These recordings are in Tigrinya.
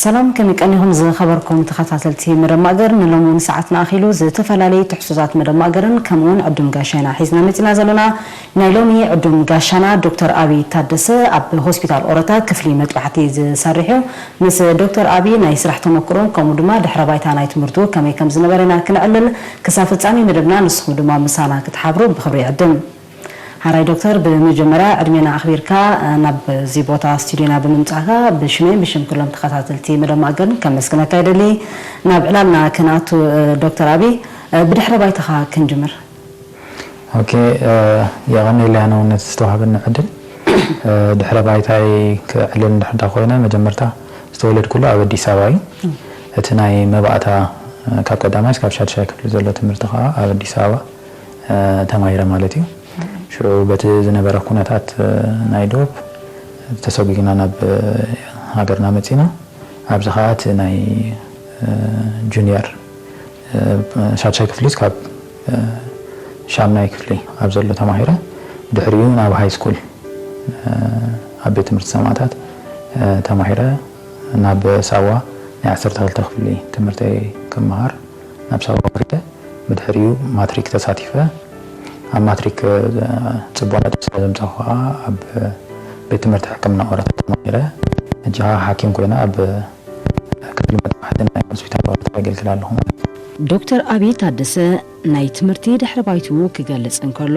ሰላም፣ ከመይ ቀኒኹም ዝኸበርኩም ተኸታተልቲ መደብ ማእገር? ንሎሚ እውን ሰዓትና ኣኺሉ ዝተፈላለዩ ትሕዝቶታት መደብ ማእገርን ከምኡ እውን ዕዱም ጋሻና ሒዝና መፂና። ዘለና ናይ ሎሚ ዕዱም ጋሻና ዶክተር ኣብይ ታደሰ ኣብ ሆስፒታል ኦረታ ክፍሊ መጥባሕቲ ዝሰርሕ እዩ። ምስ ዶክተር ኣብይ ናይ ስራሕ ተመክሮን ከምኡ ድማ ድሕረ ባይታ ናይ ትምህርቱ ከመይ ከም ዝነበረ ኢና ክነዕልል። ክሳብ ፍጻሜ መደብና ንስኹም ድማ ምሳና ክትሓብሩ ብኽብሪ ይዕድም። ሓራይ ዶክተር፣ ብመጀመርያ ዕድሜና ኣኽቢርካ ናብዚ ቦታ ስቱዲዮና ብምምጻእካ ብሽመይን ብሽም ኩሎም ተኸታተልቲ መደብ ማእገርን ከመስግነካ ይደሊ። ናብ ዕላልና ክንኣቱ፣ ዶክተር ኣብይ፣ ብድሕረ ባይታኻ ክንጅምር። ኦኬ፣ የቐንየለይ ኣነ እውን ነቲ ዝተዋህበኒ ዕድል። ድሕረ ባይታይ ክዕልል እንድሕር ዳ ኮይነ፣ መጀመርታ ዝተወለድኩሉ ኣብ ኣዲስ ኣበባ እዩ። እቲ ናይ መባእታ፣ ካብ ቀዳማይ እስካብ ሻድሻይ ክፍሊ ዘሎ ትምህርቲ ከዓ ኣብ ኣዲስ ኣበባ ተማሂረ ማለት እዩ። ሽዑ በቲ ዝነበረ ኩነታት ናይ ዶብ ተሰጒግና ናብ ሃገርና መጺና። ኣብዚ ከዓ እቲ ናይ ጁኒየር ሻድሻይ ክፍሊ ካብ ሻምናይ ክፍሊ ኣብ ዘሎ ተማሂረ። ድሕሪኡ ናብ ሃይ ስኩል ኣብ ቤት ትምህርቲ ሰማእታት ተማሂረ። ናብ ሳዋ ናይ ዓሰርተ ክልተ ክፍሊ ትምህርተይ ክመሃር ናብ ሳዋ ከይደ። ብድሕሪኡ ማትሪክ ተሳቲፈ። ኣብ ማትሪክ ጽቡቕ ነጥቢ ስለ ዘምጻኹ ከኣ ኣብ ቤት ትምህርቲ ሕክምና ኦረታ ተማሂረ። ሕጂ ከኣ ሓኪም ኮይነ ኣብ ክፍሊ መጥባሕቲ ናይ ሆስፒታል ኦረታ የገልግል ኣለኹ ማለት እዩ። ዶክተር ኣብይ ታደሰ ናይ ትምህርቲ ድሕረ ባይትኡ ክገልጽ እንከሎ፣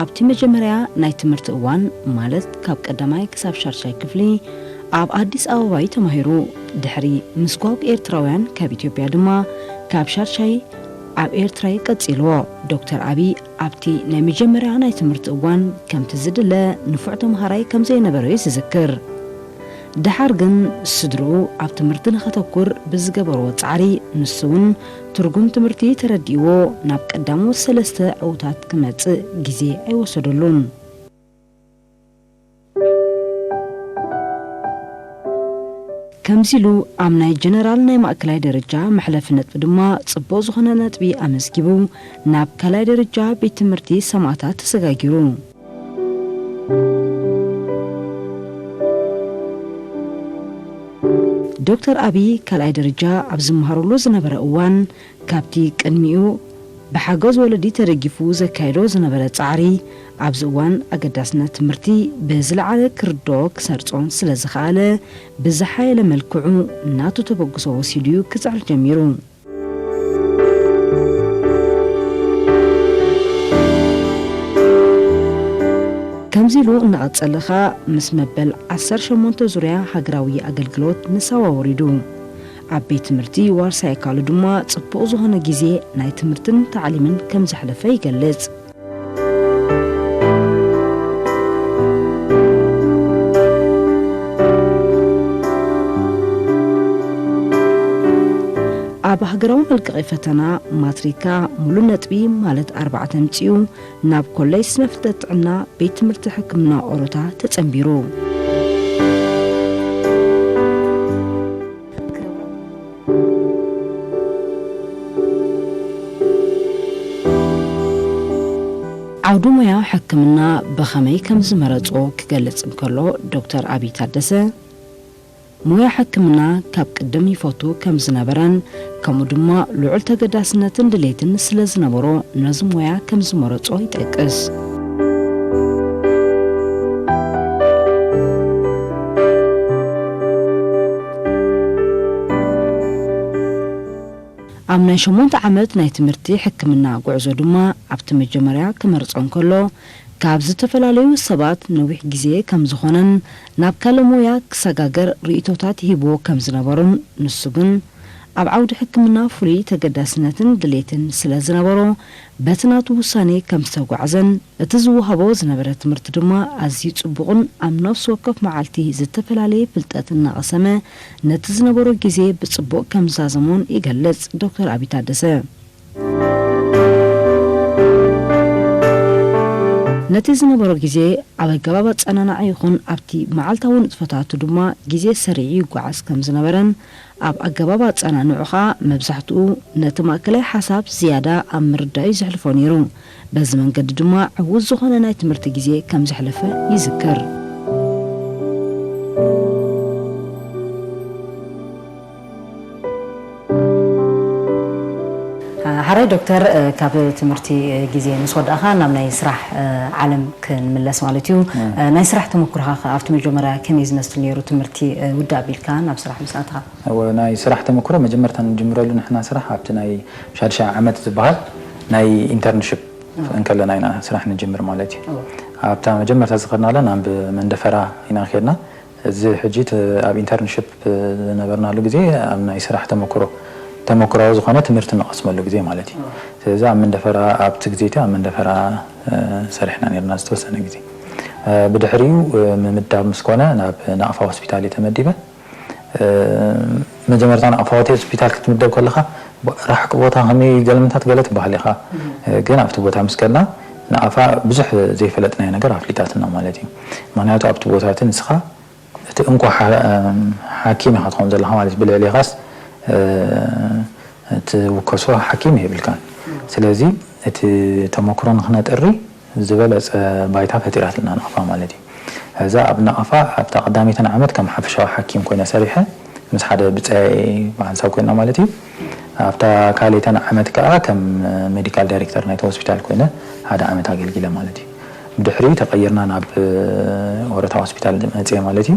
ኣብቲ መጀመርያ ናይ ትምህርቲ እዋን፣ ማለት ካብ ቀዳማይ ክሳብ ሻድሻይ ክፍሊ፣ ኣብ ኣዲስ ኣበባ እዩ ተማሂሩ። ድሕሪ ምስጓግ ኤርትራውያን ካብ ኢትዮጵያ ድማ፣ ካብ ሻድሻይ ኣብ ኤርትራ እዩ ቀጺልዎ። ዶክተር ኣብይ ኣብቲ ናይ መጀመርያ ናይ ትምህርቲ እዋን ከምቲ ዝድለ ንፉዕ ተምሃራይ ከም ዘይነበረ እዩ ዝዝክር። ደሓር ግን ስድርኡ ኣብ ትምህርቲ ንኸተኩር ብዝገበርዎ ጻዕሪ፣ ንሱ እውን ትርጉም ትምህርቲ ተረዲእዎ ናብ ቀዳሞት ሰለስተ ዕዉታት ክመጽእ ግዜ ኣይወሰደሉን። ከምዚ ኢሉ ኣብ ናይ ጀነራል ናይ ማእከላይ ደረጃ መሕለፊ ነጥቢ ድማ ጽቡቕ ዝኾነ ነጥቢ ኣመዝጊቡ ናብ ካልኣይ ደረጃ ቤት ትምህርቲ ሰማእታት ተሰጋጊሩ። ዶክተር ኣብይ ካልኣይ ደረጃ ኣብ ዝመሃረሉ ዝነበረ እዋን፣ ካብቲ ቅድሚኡ ብሓገዝ ወለዲ ተደጊፉ ዘካየዶ ዝነበረ ጻዕሪ፣ ኣብዚ እዋን ኣገዳስነት ትምህርቲ ብዝለዓለ ክርድኦ ክሰርጾን ስለ ዝኸኣለ፣ ብዝሓየለ መልክዑ ናቱ ተበግሶ ወሲዱ'ዩ ክጽዕር ጀሚሩ። ከምዚ ኢሉ እናቐጸለ ኸኣ፣ ምስ መበል ዓሰርተ ሸሞንተ ዙርያ ሃገራዊ ኣገልግሎት ንሳዋ ወሪዱ። ኣብ ቤት ትምህርቲ ዋርሳይ ኣካሉ ድማ ጽቡቕ ዝኾነ ግዜ ናይ ትምህርትን ታዕሊምን ከም ዘሕለፈ ይገልጽ። ኣብ ሃገራዊ መልቀቒ ፈተና ማትሪካ ሙሉእ ነጥቢ፣ ማለት ኣርባዕተ ኣምጺኡ፣ ናብ ኮሌጅ ስነ ፍልጠት ጥዕና ቤት ትምህርቲ ሕክምና ኦሮታ ተጸንቢሩ። ዓውዲ ሞያ ሕክምና ብኸመይ ከም ዝመረጾ ክገልጽ እንከሎ፣ ዶክተር ኣብይ ታደሰ፣ ሞያ ሕክምና ካብ ቅድም ይፈቱ ከም ዝነበረን፣ ከምኡ ድማ ልዑል ተገዳስነትን ድሌትን ስለ ዝነበሮ፣ ነዚ ሞያ ከም ዝመረጾ ይጠቅስ። ኣብ ናይ ሸሞንተ ዓመት ናይ ትምህርቲ ሕክምና ጉዕዞ ድማ፣ ኣብቲ መጀመርያ ክመርጾ እንከሎ፣ ካብ ዝተፈላለዩ ሰባት ነዊሕ ግዜ ከም ዝኾነን፣ ናብ ካልእ ሞያ ክሰጋገር ርእይቶታት ይህብዎ ከም ዝነበሩን፣ ንሱ ግን ኣብ ዓውዲ ሕክምና ፍሉይ ተገዳስነትን ድሌትን ስለ ዝነበሮ፣ በቲ ናቱ ውሳኔ ከም ዝተጓዕዘን፣ እቲ ዝወሃቦ ዝነበረ ትምህርቲ ድማ ኣዝዩ ጽቡቕን ኣብ ነፍሲ ወከፍ መዓልቲ ዝተፈላለየ ፍልጠት እናቐሰመ ነቲ ዝነበሮ ግዜ ብጽቡቕ ከም ዝዛዘሞን ይገልጽ ዶክተር ኣብይ ታደሰ። ነቲ ዝነበሮ ግዜ ኣብ ኣገባብ ኣጸናንዓ ይኹን ኣብቲ መዓልታዊ ንጥፈታቱ ድማ ግዜ ሰሪዑ ይጓዓዝ ከም ዝነበረን ኣብ ኣገባብ ኣጸናንዑ ኸኣ መብዛሕትኡ ነቲ ማእከላይ ሓሳብ ዝያዳ ኣብ ምርዳእ እዩ ዘሕልፎ ነይሩ። በዚ መንገዲ ድማ ዕዉት ዝኾነ ናይ ትምህርቲ ግዜ ከም ዘሕለፈ ይዝክር። ሓራይ ዶክተር፣ ካብ ትምህርቲ ግዜ ምስ ወዳእኻ ናብ ናይ ስራሕ ዓለም ክንምለስ ማለት እዩ። ናይ ስራሕ ተመክሮኻ ከ ኣብቲ መጀመርያ ከመይ ዝመስል ነይሩ? ትምህርቲ ውዳእ ኣቢልካ ናብ ስራሕ ምስ ኣተኻ? እወ፣ ናይ ስራሕ ተመክሮ መጀመርታ ንጅምረሉ ንሕና ስራሕ ኣብቲ ናይ ሻድሻይ ዓመት ዝበሃል ናይ ኢንተርንሽፕ እንከለና ኢና ስራሕ ንጅምር ማለት እዩ። ኣብታ መጀመርታ ዝኸድናላ ናብ መንደፈራ ኢና ከድና። እዚ ሕጂ እቲ ኣብ ኢንተርንሽፕ ዝነበርናሉ ግዜ ኣብ ናይ ስራሕ ተመክሮ ተመክሮዊ ዝኾነ ትምህርቲ ንቐስመሉ ግዜ ማለት እዩ። ስለዚ ኣብ መንደፈራ ኣብቲ ግዜ እቲ ኣብ መንደፈራ ሰሪሕና ነርና ዝተወሰነ ግዜ። ብድሕሪኡ ምምዳብ ምስ ኮነ ናብ ናቕፋ ሆስፒታል እየ ተመዲበ። መጀመርታ ናቕፋ ሆስፒታል ክትምደብ ከለኻ ራሕቂ ቦታ ከመይ ገልምታት ገለ ትበሃል ኢኻ። ግን ኣብቲ ቦታ ምስ ከድና ናቕፋ ብዙሕ ዘይፈለጥናዮ ነገር ኣፍሊጣትና ማለት እዩ። ምክንያቱ ኣብቲ ቦታ እቲ ንስኻ እቲ እንኮ ሓኪም ኢኻ ትኸውን ዘለኻ ማለት እዩ። ብልዕሊኻስ ትውከሶ ሓኪም የብልካን። ስለዚ እቲ ተመክሮ ንክነጥሪ ዝበለፀ ባይታ ፈጢራትልና ናቕፋ ማለት እዩ። እዛ ኣብ ናቕፋ ኣብታ ቀዳመይተን ዓመት ከም ሓፈሻዊ ሓኪም ኮይነ ሰሪሐ ምስ ሓደ ብፀያይ ብሓንሳብ ኮይና ማለት እዩ። ኣብታ ካልኣይተን ዓመት ከዓ ከም ሜዲካል ዳይሬክተር ናይቲ ሆስፒታል ኮይነ ሓደ ዓመት ኣገልጊለ ማለት እዩ። ብድሕሪኡ ተቐይርና ናብ ኦረታ ሆስፒታል መፅየ ማለት እዩ።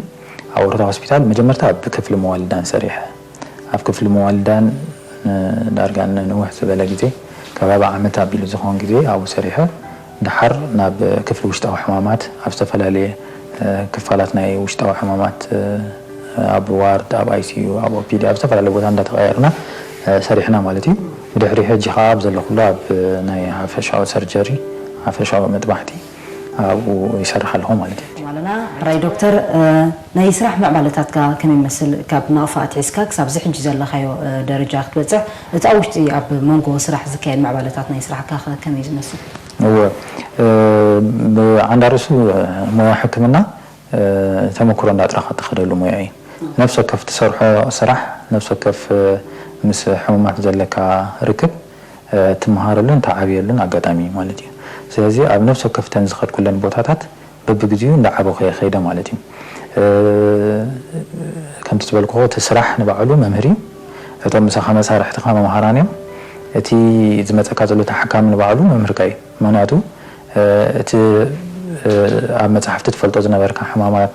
ኣብ ኦረታ ሆስፒታል መጀመርታ ኣብ ክፍሊ መዋልዳን ሰሪሐ። ኣብ ክፍሊ መዋልዳን ዳርጋ ንንውሕ ዝበለ ግዜ ከባቢ ዓመት ኣቢሉ ዝኸውን ግዜ ኣብኡ ሰሪሐ። ደሓር ናብ ክፍሊ ውሽጣዊ ሕማማት ኣብ ዝተፈላለየ ክፋላት ናይ ውሽጣዊ ሕማማት ኣብ ዋርድ፣ ኣብ ኣይሲዩ፣ ኣብ ኦፒዲ ኣብ ዝተፈላለየ ቦታ እንዳተቐያየርና ሰሪሕና ማለት እዩ። ብድሕሪ ሕጂ ከዓ ኣብ ዘለኹሉ ኣብ ናይ ሓፈሻዊ ሰርጀሪ፣ ሓፈሻዊ መጥባሕቲ ኣብኡ ይሰርሕ ኣለኹ ማለት እዩ። ማለና ሕራይ ዶክተር፣ ናይ ስራሕ ምዕባለታትካ ከመይ ይመስል? ካብ ናቕፋ ኣትሒዝካ ክሳብ እዚ ሕጂ ዘለኻዮ ደረጃ ክትበፅሕ፣ እቲ ኣብ ውሽጢ ኣብ መንጎ ስራሕ ዝካየድ ምዕባለታት ናይ ስራሕካ ከ ከመይ ዝመስል? እወ፣ ብዓንዳርሱ ሞያ ሕክምና ተመክሮ እንዳጥራኻ ትኸደሉ ሞያ እዩ። ነፍሲ ወከፍ ትሰርሖ ስራሕ፣ ነፍሲ ወከፍ ምስ ሕሙማት ዘለካ ርክብ ትመሃረሉን ትዓብየሉን ኣጋጣሚ እዩ ማለት እዩ። ስለዚ ኣብ ነፍሲ ወከፍተን ዝኸድኩለን ቦታታት በብግዚኡ እንዳዓበኹ እየ ከይደ ማለት እዩ። ከምቲ ዝበልኩ እቲ ስራሕ ንባዕሉ መምህር እዩ። እቶም ምሳኻ መሳርሕትኻ መምሃራን እዮም። እቲ ዝመፀካ ዘሎ ተሓካሚ ንባዕሉ መምህርካ እዩ። ምክንያቱ እቲ ኣብ መፅሓፍቲ ትፈልጦ ዝነበርካ ሕማማት፣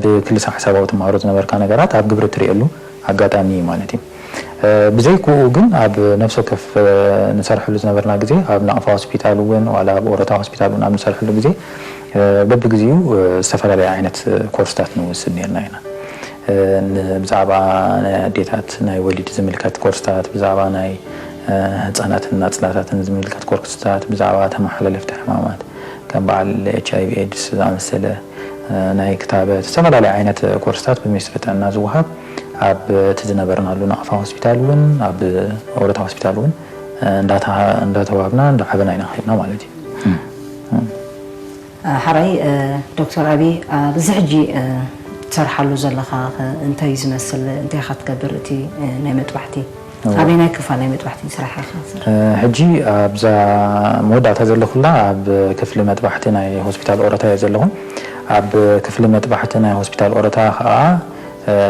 ብክልሰ ሓሳባዊ ትመሃሮ ዝነበርካ ነገራት ኣብ ግብሪ ትሪእሉ ኣጋጣሚ እዩ ማለት እዩ። ብዘይክኡ ግን ኣብ ነፍሲ ወከፍ ንሰርሐሉ ዝነበርና ግዜ ኣብ ናቕፋ ሆስፒታል እውን ዋላ ኣብ ኦረታ ሆስፒታል እውን ኣብ ንሰርሐሉ ግዜ በብግዚኡ ዝተፈላለየ ዓይነት ኮርስታት ንወስድ ነርና ኢና። ብዛዕባ ናይ ኣዴታት ናይ ወሊድ ዝምልከት ኮርስታት፣ ብዛዕባ ናይ ህፃናትን ኣፅላታትን ዝምልከት ኮርስታት፣ ብዛዕባ ተመሓላለፍቲ ሕማማት ከም በዓል ኤች ኣይ ቪ ኤድስ ዝኣመሰለ ናይ ክታበት፣ ዝተፈላለዩ ዓይነት ኮርስታት ብሚኒስትሪ ጥዕና ዝወሃብ ኣብ እቲ ዝነበርናሉ ናቕፋ ሆስፒታል እውን ኣብ ኦረታ ሆስፒታል እውን እንዳተዋሃብና እንዳዓበና ኢና ከድና ማለት እዩ። ሓራይ ዶክተር ኣቢ፣ ኣብዚ ሕጂ ትሰርሓሉ ዘለኻ እንታይ እዩ ዝመስል? እንታይ ኢኻ ትገብር? እቲ ናይ መጥባሕቲ ኣበየናይ ክፋል ናይ መጥባሕቲ ስራሕ ኢኻ ትሰርሕ? ሕጂ ኣብዛ መወዳእታ ዘለኹላ ኣብ ክፍሊ መጥባሕቲ ናይ ሆስፒታል ኦረታ እየ ዘለኹ። ኣብ ክፍሊ መጥባሕቲ ናይ ሆስፒታል ኦረታ ከዓ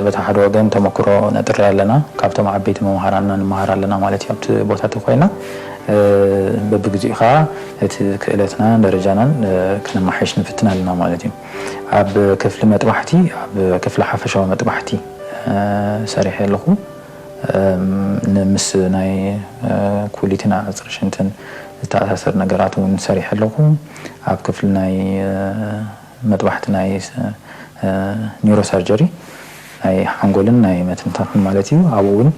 በቲ ሓደ ወገን ተመክሮ ነጥሪ ኣለና። ካብቶም ዓበይቲ መምሃራንና ንመሃር ኣለና ማለት እዩ። ኣብቲ ቦታ እቲ ኮይና በብግዚኡ ከዓ እቲ ክእለትና ደረጃናን ክነማሓይሽ ንፍትን ኣለና ማለት እዩ። ኣብ ክፍሊ መጥባሕቲ፣ ኣብ ክፍሊ ሓፈሻዊ መጥባሕቲ ሰሪሐ ኣለኹ። ምስ ናይ ኩሊትን ኣዕፅሪ ሽንትን ዝተኣሳሰር ነገራት እውን ሰሪሐ ኣለኹ። ኣብ ክፍሊ ናይ መጥባሕቲ ናይ ኒውሮሰርጀሪ ናይ ሓንጎልን ናይ መትንታኽን ማለት እዩ። ኣብኡ እውን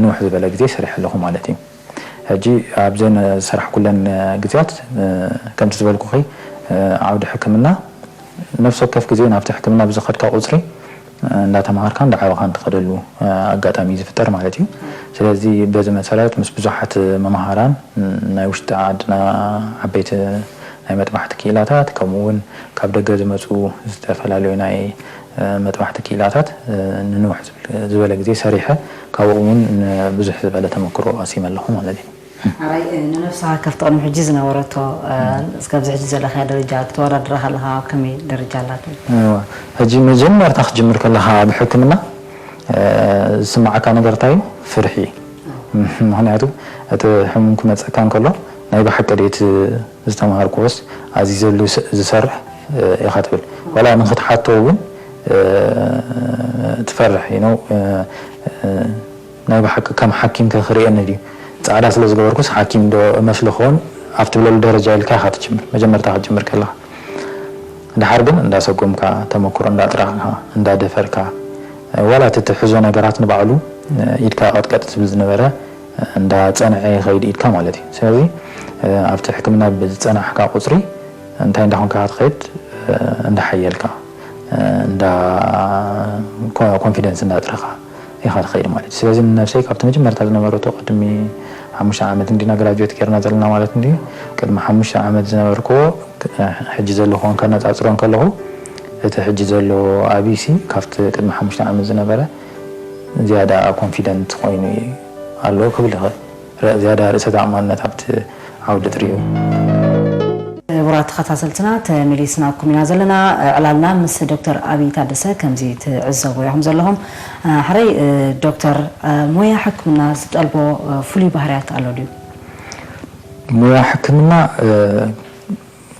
ንውሕ ዝበለ ግዜ ሰሪሐ ኣለኹ ማለት እዩ። ሕጂ ኣብዘን ዝሰራሕኩለን ግዜያት ከምቲ ዝበልኩኺ ዓውዲ ሕክምና ነፍሲ ወከፍ ግዜ ናብቲ ሕክምና ብዝኸድካ ቁፅሪ እንዳተምሃርካ እንዳዓበኻን ትኸደሉ ኣጋጣሚ እዩ ዝፍጠር ማለት እዩ። ስለዚ በዚ መሰረት ምስ ብዙሓት መምሃራን ናይ ውሽጢ ዓድና ዓበይቲ ናይ መጥባሕቲ ክኢላታት ከምኡ እውን ካብ ደገ ዝመፁ ዝተፈላለዩ ናይ መጥባሕቲ ክኢላታት ንንውሕ ዝበለ ግዜ ሰሪሐ ካብኡ እውን ብዙሕ ዝበለ ተመክሮ ቀሲመ ኣለኹ ማለት እዩ። ሓራይ ንነብስኻ ከፍቲ ቅድሚ ሕጂ ዝነበረቶ እስከብዚ ሕጂ ዘለኻያ ደረጃ ክተወዳድራ ከለኻ ኣብ ከመይ ደረጃ ኣላቶ? ሕጂ መጀመርታ ክትጅምር ከለኻ ብሕክምና ዝስማዓካ ነገር እንታይ እዩ? ፍርሒ እዩ። ምክንያቱ እቲ ሕሙም ክመፀካ እንከሎ ናይ ብሓቂ ድእቲ ዝተምሃርክዎስ ኣዚ ዘሉ ዝሰርሕ ኢኻ ትብል ዋላ ንክትሓቶ እውን ትፈርሕ ነው። ናይ ብሓቂ ከም ሓኪም ከክርእየኒ ድዩ ፃዕዳ ስለ ዝገበርኩስ ሓኪም ዶ እመስልኸውን ኣብ ትብለሉ ደረጃ ኢልካ ኢኻ ትጅምር መጀመርታ ክትጅምር ከለኻ። ድሓር ግን እንዳሰጎምካ ተመክሮ እንዳጥራቕካ እንዳደፈርካ ዋላ እቲ ትሕዞ ነገራት ንባዕሉ ኢድካ ቀጥቀጥ ዝብል ዝነበረ እንዳፀንዐ ይኸይድ ኢድካ ማለት እዩ። ስለዚ ኣብቲ ሕክምና ብዝፀናሕካ ቁፅሪ እንታይ እንዳኾንካ ትኸይድ እንዳሓየልካ እንዳ ኮንፊደንስ እንዳጥረኻ ኢኻ ትኸይድ ማለት እዩ። ስለዚ ንነብሰይ ካብቲ መጀመርታ ዝነበረቶ ቅድሚ ሓሙሽተ ዓመት እንዲና ግራጁዌት ጌርና ዘለና ማለት እንዲ ቅድሚ ሓሙሽተ ዓመት ዝነበርክዎ ሕጂ ዘለኹዎን ከነፃፅሮን ከለኹ እቲ ሕጂ ዘሎ ኣቢሲ ካብቲ ቅድሚ ሓሙሽተ ዓመት ዝነበረ ዝያዳ ኮንፊደንት ኮይኑ ኣሎ ክብል ይኽእል። ዝያዳ ርእሰ ተኣማንነት ኣብቲ ዓውዲ ትርእዩ። ክቡራት ተኸታተልትና ተመሊስናኩም ኢና ዘለና። ዕላልና ምስ ዶክተር ኣብይ ታደሰ ከምዚ ትዕዘቡ ኢኹም ዘለኹም። ሓረይ ዶክተር፣ ሞያ ሕክምና ዝጠልቦ ፍሉይ ባህርያት ኣሎ ድዩ? ሞያ ሕክምና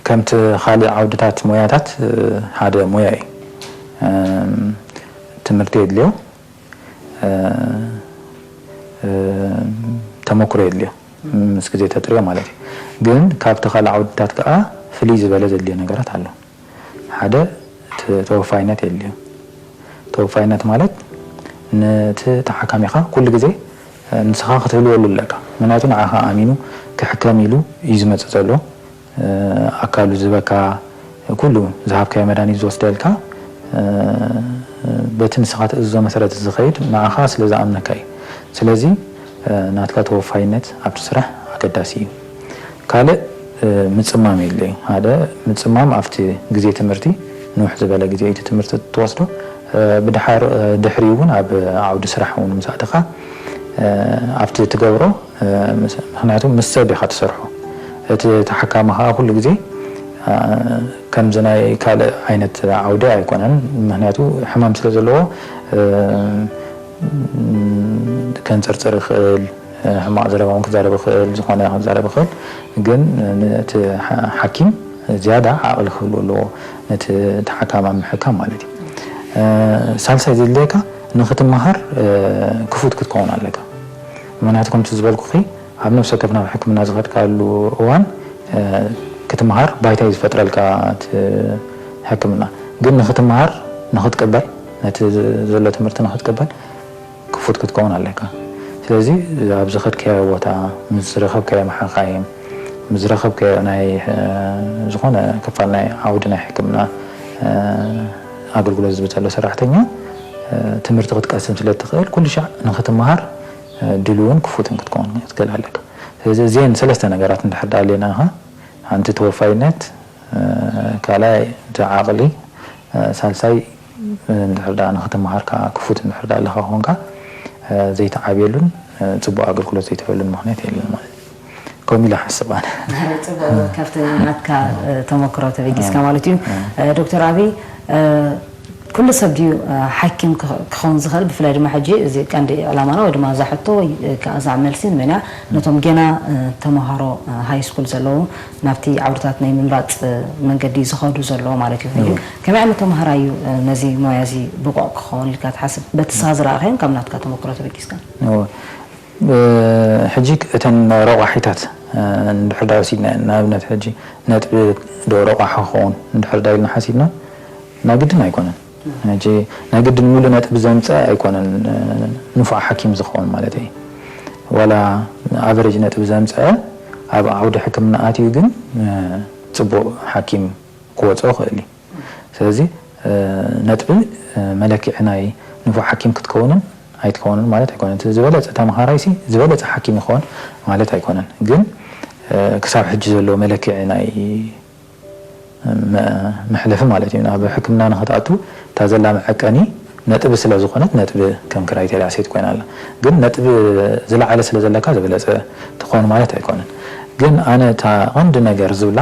ከምቲ ካልእ ዓውድታት ሞያታት ሓደ ሞያ እዩ። ትምህርቲ የድልዮ፣ ተመክሮ የድልዮ፣ ምስ ግዜ ተጥርዮ ማለት እዩ። ግን ካብቲ ካልእ ዓውድታት ከዓ ፍልይ ዝበለ ዘድልዮ ነገራት ኣሎ። ሓደ ተወፋይነት የድልዮ። ተወፋይነት ማለት ነቲ ተሓካሚኻ ኩሉ ግዜ ንስኻ ክትህልወሉ ኣለካ። ምክንያቱ ንዓኻ ኣሚኑ ክሕከም ኢሉ እዩ ዝመፅእ ዘሎ። ኣካሉ ዝህበካ ኩሉ ዝሃብካዮ መድሃኒት ዝወስደልካ በቲ ንስኻ ትእዝዞ መሰረት ዝኸይድ ንዓኻ ስለ ዝኣምነካ እዩ። ስለዚ ናትካ ተወፋይነት ኣብቲ ስራሕ ኣገዳሲ እዩ። ካልእ ምጽማም የለ ሓደ ምጽማም ኣብቲ ግዜ ትምህርቲ ንውሕ ዝበለ ግዜ እቲ ትምህርቲ ትወስዶ ብድሓር ድሕሪ እውን ኣብ ዓውዲ ስራሕ እውን ምስ ኣተኻ ኣብቲ ትገብሮ ምክንያቱ ምስ ሰብ ኢኻ ትሰርሖ እቲ ተሓካሚ ከዓ ኩሉ ግዜ ከምዚ ናይ ካልእ ዓይነት ዓውዲ ኣይኮነን ምክንያቱ ሕማም ስለ ዘለዎ ከንፅርፅር ይኽእል ሕማቕ ዘረባ እውን ክዛረብ ይኽእል ዝኾነ ክዛረብ ይኽእል ግን እቲ ሓኪም ዝያዳ ዓቕሊ ክህሉ ኣለዎ ነቲ ተሓካሚ ኣብ ምሕካም ማለት እዩ ሳልሳይ ዘድልየካ ንክትመሃር ክፉት ክትከውን ኣለካ ምክንያቱ ከምቲ ዝበልኩኺ ኣብ ነፍሲ ወከፍ ናብ ሕክምና ዝኸድካሉ እዋን ክትመሃር ባይታ እዩ ዝፈጥረልካ እቲ ሕክምና ግን ንክትመሃር ንክትቅበል ነቲ ዘሎ ትምህርቲ ንክትቅበል ክፉት ክትከውን ኣለካ ስለዚ ኣብ ዝኸድካዮ ቦታ ምስ ዝረኸብካዮ መሓኻይም ምስ ዝረኸብካዮ ናይ ዝኾነ ክፋል ናይ ዓውዲ ናይ ሕክምና ኣገልግሎት ዝብል ዘሎ ሰራሕተኛ ትምህርቲ ክትቀስም ስለ ትኽእል ኩሉ ሻዕ ንክትመሃር ድልውን ክፉትን ክትከውን ክትክእል ኣለካ። ስለዚ እዚአን ሰለስተ ነገራት እንድሕር ደኣ ኣለና ኢኻ ሓንቲ ተወፋይነት፣ ካልኣይ እቲ ዓቕሊ፣ ሳልሳይ እንድሕር ደኣ ንክትመሃር ከዓ ክፉት እንድሕር ደኣ ኣለኻ ኮንካ ዘይትዓብየሉን ፅቡቅ ኣገልግሎት ዘይትህበሉን ምኽንያት የለን ማለት እዩ። ከምኡ ኢለ እሓስብ ኣነ። ጽቡቕ ካብቲ ናትካ ተመክሮ ተበጊስካ ማለት እዩ። ዶክተር ኣብይ ኩሉ ሰብ ድዩ ሓኪም ክኸውን ዝኽእል? ብፍላይ ድማ ሕጂ እዚ ቀንዲ ዕላማና ወይ ድማ እዛ ሕቶ ወይ ከዓ እዛ መልሲ ንመን እያ? ነቶም ገና ተምሃሮ ሃይ ስኩል ዘለዉ ናብቲ ዓውድታት ናይ ምምራፅ መንገዲ ዝኸዱ ዘለዉ ማለት እዩ። ሕጂ ከመይ ዓይነት ተምሃራይ እዩ ነዚ ሞያ እዚ ብቑዕ ክኸውን ኢልካ ትሓስብ? በቲ ስኻ ዝረኣኻዮን ካብ ናትካ ተመክሮ ተበጊስካ? ሕጂ እተን ረቋሒታት እንድሕር ዳ ወሲድና ንኣብነት ሕጂ ነጥቢ ዶ ረቋሒ ክኸውን እንድሕር ዳ ኢልና ሓሲብና ናይ ግድን ኣይኮነን። ሕጂ ናይ ግድን ሙሉ ነጥቢ ዘምፀ ኣይኮነን ንፉዕ ሓኪም ዝኸውን ማለት እዩ። ዋላ ኣቨሬጅ ነጥቢ ዘምፀ ኣብ ዓውዲ ሕክምና ኣትዩ ግን ፅቡቕ ሓኪም ክወፅኦ ይኽእል እዩ። ስለዚ ነጥቢ መለክዒ ናይ ንፉዕ ሓኪም ክትከውንን ኣይትከውንን ማለት ኣይኮነን። እቲ ዝበለፀ ተምሃራይ ሲ ዝበለፀ ሓኪም ይኸውን ማለት ኣይኮነን። ግን ክሳብ ሕጂ ዘሎ መለክዒ ናይ መሕለፊ ማለት እዩ ናብ ሕክምና ንክትኣቱ እታ ዘላ መዐቀኒ ነጥቢ ስለ ዝኾነት ነጥቢ ከም ክራይቴርያ ሴት ኮይና ኣላ። ግን ነጥቢ ዝለዓለ ስለ ዘለካ ዝበለፀ ትኾን ማለት ኣይኮነን። ግን ኣነ እታ ቀንዲ ነገር ዝብላ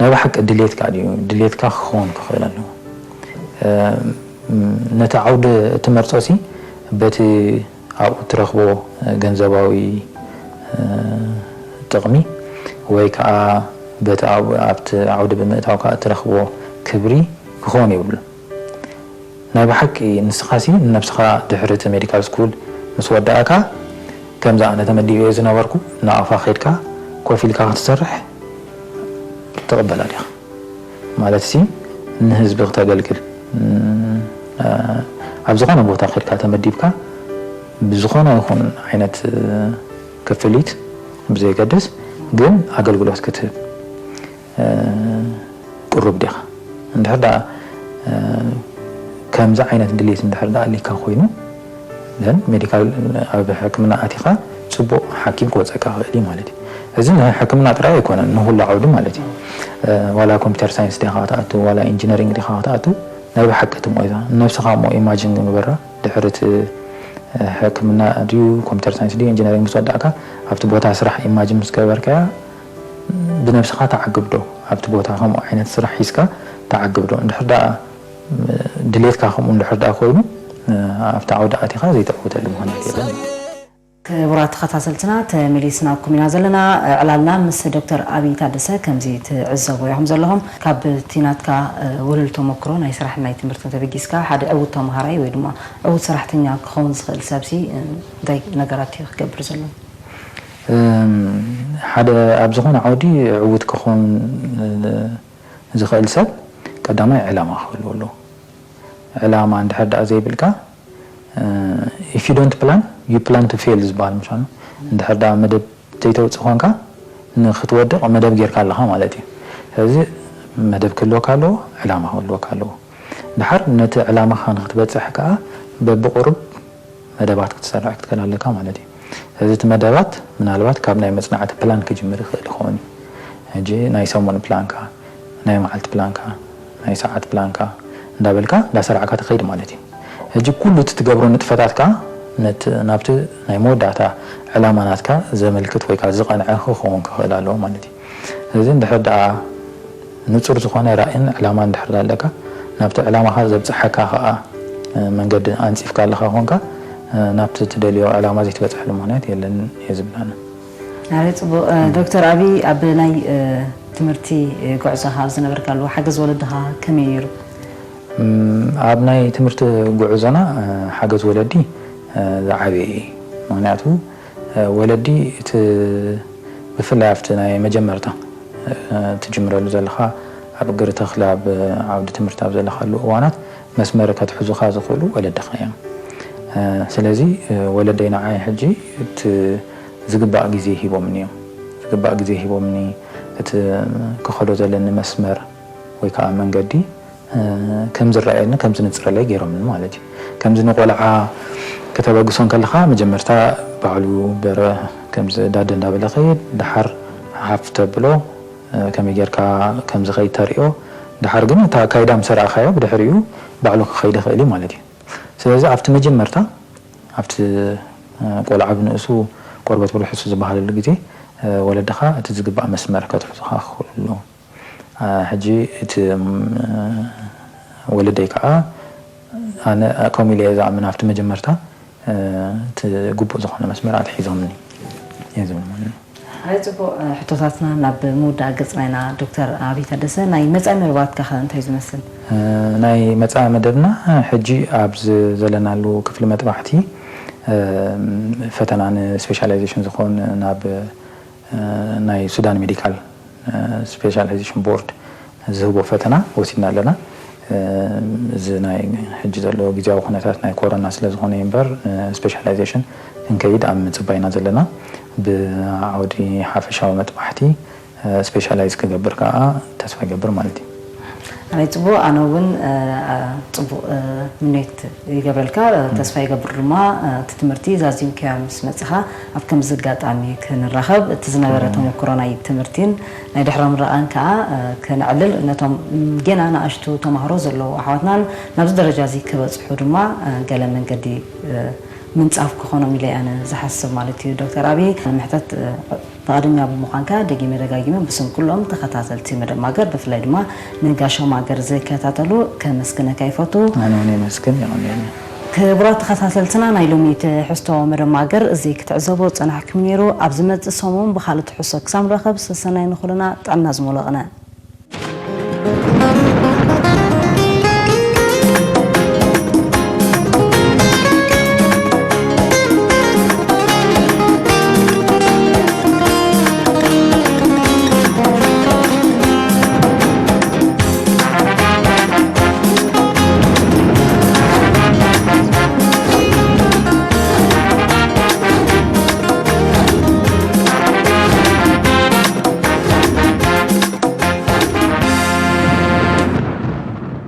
ናይ ብሓቂ ድሌትካ ድዩ ድሌትካ ክኸውን ክኽእል ኣለዎ። ነቲ ዓውዲ እትመርፆ ሲ በቲ ኣብኡ እትረኽቦ ገንዘባዊ ጥቕሚ ወይ ከዓ በቲ ኣብቲ ዓውዲ ብምእታው ከዓ እትረኽቦ ክብሪ ክኸውን የብሉን። ናይ ብሓቂ ንስኻሲ ንነብስኻ ድሕሪ እቲ ሜዲካል ስኩል ምስ ወዳእካ ከምዚ ኣነ ተመዲበ ዝነበርኩ ናቕፋ ከድካ ኮፍ ኢልካ ክትሰርሕ ትቕበላ ዲኻ? ማለት ሲ ንህዝቢ ክተገልግል ኣብ ዝኾነ ቦታ ከድካ ተመዲብካ ብዝኾነ ይኹን ዓይነት ክፍሊት ብዘየገድስ ግን ኣገልግሎት ክትህብ ቅሩብ ዲኻ? እንድሕር ደኣ ከምዚ ዓይነት ድሌት እንድሕር ደኣ ኣሊካ ኮይኑ ዘን ሜዲካል ኣብ ሕክምና ኣቲኻ ፅቡቕ ሓኪም ክወፀካ ክእል እዩ ማለት እዩ። እዚ ንሕክምና ጥራይ ኣይኮነን ንኩሉ ዓውዲ ማለት እዩ። ዋላ ኮምፒተር ሳይንስ ዲኻ ክትኣቱ ዋላ ኢንጂነሪንግ ዲኻ ክትኣቱ ናይ ብሓቂ እቲ ሞይታ ነብስኻ እሞ ኢማጂን ግበራ ድሕሪ እቲ ሕክምና ድዩ ኮምፒተር ሳይንስ ድዩ ኢንጂነሪንግ ምስ ወዳእካ ኣብቲ ቦታ ስራሕ ኢማጂን ምስ ገበርካያ ብነብስኻ ተዓግብ ዶ ኣብቲ ቦታ ከምኡ ዓይነት ስራሕ ሒዝካ ተዓግብ ዶ እንድሕር ደኣ ድሌትካ ከምኡ እንድሕር ደኣ ኮይኑ ኣብቲ ዓውዲ ኣቲኻ ዘይተዕውተሉ ምኽንያት የለን። ክቡራት ተኸታተልትና ተመሊስናኩም ኢና ዘለና። ዕላልና ምስ ዶክተር ኣብይ ታደሰ ከምዚ ትዕዘቡ ኢኹም ዘለኹም። ካብ እቲ ናትካ ውህሉል ተመክሮ ናይ ስራሕ ናይ ትምህርቲ ተበጊስካ ሓደ ዕዉት ተምሃራይ ወይ ድማ ዕዉት ሰራሕተኛ ክኸውን ዝኽእል ሰብሲ እንታይ ነገራት እዩ ክገብር ዘለዎ? ሓደ ኣብ ዝኾነ ዓውዲ ዕዉት ክኾን ዝኽእል ሰብ ቀዳማይ ዕላማ ክህልዎ ኣለዎ። ዕላማ እንድሕር ደኣ ዘይብልካ if you don't plan you plan to fail ዝበሃል ምሻኑ እንድሕር ደኣ መደብ ዘይተውፅእ ኮንካ ንክትወድቕ መደብ ጌርካ ኣለኻ ማለት እዩ። ስለዚ መደብ ክህልወካ ኣለዎ፣ ዕላማ ክህልወካ ኣለዎ። ድሓር ነቲ ዕላማኻ ንክትበፅሕ ከዓ በብቁሩብ መደባት ክትሰርዕ ክትክእል ኣለካ ማለት እዩ። እዚ እቲ መደባት ምናልባት ካብ ናይ መፅናዕቲ ፕላን ክጅምር ይኽእል ይኸውን እዩ። ሕጂ ናይ ሰሙን ፕላንካ፣ ናይ መዓልቲ ፕላንካ፣ ናይ ሰዓት ፕላንካ እንዳበልካ እንዳሰርዕካ ትኸይድ ማለት እዩ። ሕጂ ኩሉ እቲ ትገብሮ ንጥፈታት ከዓ ናብቲ ናይ መወዳእታ ዕላማ ናትካ ዘመልክት ወይ ከዓ ዝቐንዐ ክኸውን ክኽእል ኣለዎ ማለት እዩ። ስለዚ እንድሕር ደኣ ንጹር ዝኾነ ራእይን ዕላማን እንድሕር ኣለካ ናብቲ ዕላማኻ ዘብጽሓካ ኸኣ መንገዲ ኣንጺፍካ ኣለኻ ኾንካ ናብቲ ትደልዮ ዕላማ ዘይትበጽሐሉ ምኽንያት የለን እየ ዝብል ኣነ። ኣረ ጽቡቕ። ዶክተር ኣብይ ኣብ ናይ ትምህርቲ ጉዕዞኻ ኣብ ዝነበርካሉ ሓገዝ ወለድኻ ከመይ ነይሩ? ኣብ ናይ ትምህርቲ ጉዕዞና ሓገዝ ወለዲ ዝዓበየ እዩ። ምኽንያቱ ወለዲ እቲ ብፍላይ ኣብቲ ናይ መጀመርታ ትጅምረሉ ዘለኻ ኣብ እግሪ ተኽሊ ኣብ ዓውዲ ትምህርቲ ኣብ ዘለኻሉ እዋናት መስመር ከትሕዙኻ ዝኽእሉ ወለድኻ እዮም። ስለዚ ወለደይ ንዓይ ሕጂ እቲ ዝግባእ ግዜ ሂቦምኒ እዮም። ዝግባእ ግዜ ሂቦምኒ እቲ ክኸዶ ዘለኒ መስመር ወይ ከዓ መንገዲ ከም ዝረኣየኒ ከም ዝንፅረለይ ገይሮምኒ ማለት እዩ። ከምዚ ንቆልዓ ከተበግሶ እንከለኻ መጀመርታ ባዕሉ በረ ከምዚ ዳደ እንዳበለ ከይድ ድሓር ሓፍ ተብሎ ከመይ ጌርካ ከም ዝኸይድ ተርእዮ ድሓር ግን እታ ኣካይዳ ምስ ኣርኣኻዮ ብድሕሪኡ ባዕሉ ክኸይድ ይኽእል እዩ ማለት እዩ። ስለዚ ኣብቲ መጀመርታ ኣብቲ ቆልዓ ብንእሱ ቆርበት ብርሑሱ ዝበሃለሉ ግዜ ወለድኻ እቲ ዝግባእ መስመር ከትሕዙኻ ክኽእሉ ኣለዎም። ሕጂ እቲ ወለደይ ከዓ ኣነ ከምኡ ኢለ እየ ዝኣምን ኣብቲ መጀመርታ እቲ ግቡእ ዝኾነ መስመር ኣትሒዞምኒ እየ ዝብል ማለት እዩ። ኣይ ጽቡቕ። ሕቶታትና ናብ ምውዳእ ገጽና ኢና። ዶክተር ኣብይ ታደሰ ናይ መጻኢ መርባትካ ከ እንታይ ዝመስል? ናይ መጻኢ መደብና ሕጂ ኣብ ዘለናሉ ክፍሊ መጥባሕቲ ፈተና ንስፔሻላይዜሽን ዝኾን ናብ ናይ ሱዳን ሜዲካል ስፔሻላይዜሽን ቦርድ ዝህቦ ፈተና ወሲድና ኣለና። እዚ ናይ ሕጂ ዘሎ ግዜያዊ ኩነታት ናይ ኮሮና ስለ ዝኾነ እዩ እምበር ስፔሻላይዜሽን ክንከይድ ኣብ ምጽባይና ዘለና ብዓውዲ ሓፈሻዊ መጥባሕቲ ስፔሻላይዝ ክገብር ከዓ ተስፋ ይገብር ማለት እዩ። ኣይ ጽቡቕ። ኣነ እውን ጽቡቕ ምኔት ይገብረልካ። ተስፋ ይገብር ድማ እቲ ትምህርቲ ዛዚምካዮ ምስ መጽኻ ኣብ ከምዚ ኣጋጣሚ ክንራኸብ እቲ ዝነበረ ተመክሮ ናይ ትምህርቲን ናይ ድሕረ ምረቓን ከዓ ከነዕልል ነቶም ጌና ንኣሽቱ ተማሃሮ ዘለዉ ኣሕዋትናን ናብዚ ደረጃ እዚ ክበጽሑ ድማ ገለ መንገዲ ምንጻፍ ክኾኖም ኢለ ኣነ ዝሓስብ ማለት እዩ። ዶክተር ኣብይ ንምሕተት ፈቓደኛ ብምዃንካ ደጊመ ደጋጊመ ብስም ኩሎም ተኸታተልቲ መደብ ማገር ብፍላይ ድማ ንጋሻ ማገር ዝከታተሉ ከመስግነካ ይፈቱ። ኣነ እውን የመስግን። የቐንየልና። ክቡራት ተኸታተልትና፣ ናይ ሎሚ ትሕዝቶ መደብ ማገር እዚ ክትዕዘቦ ዝጸናሕኩም ነይሩ። ኣብ ዝመጽእ ሰሙን ብኻልእ ትሕዝቶ ክሳብ ንራኸብ ሰሰናይ ንኹልና፣ ጥዕና ዝመልኦ ቅነ።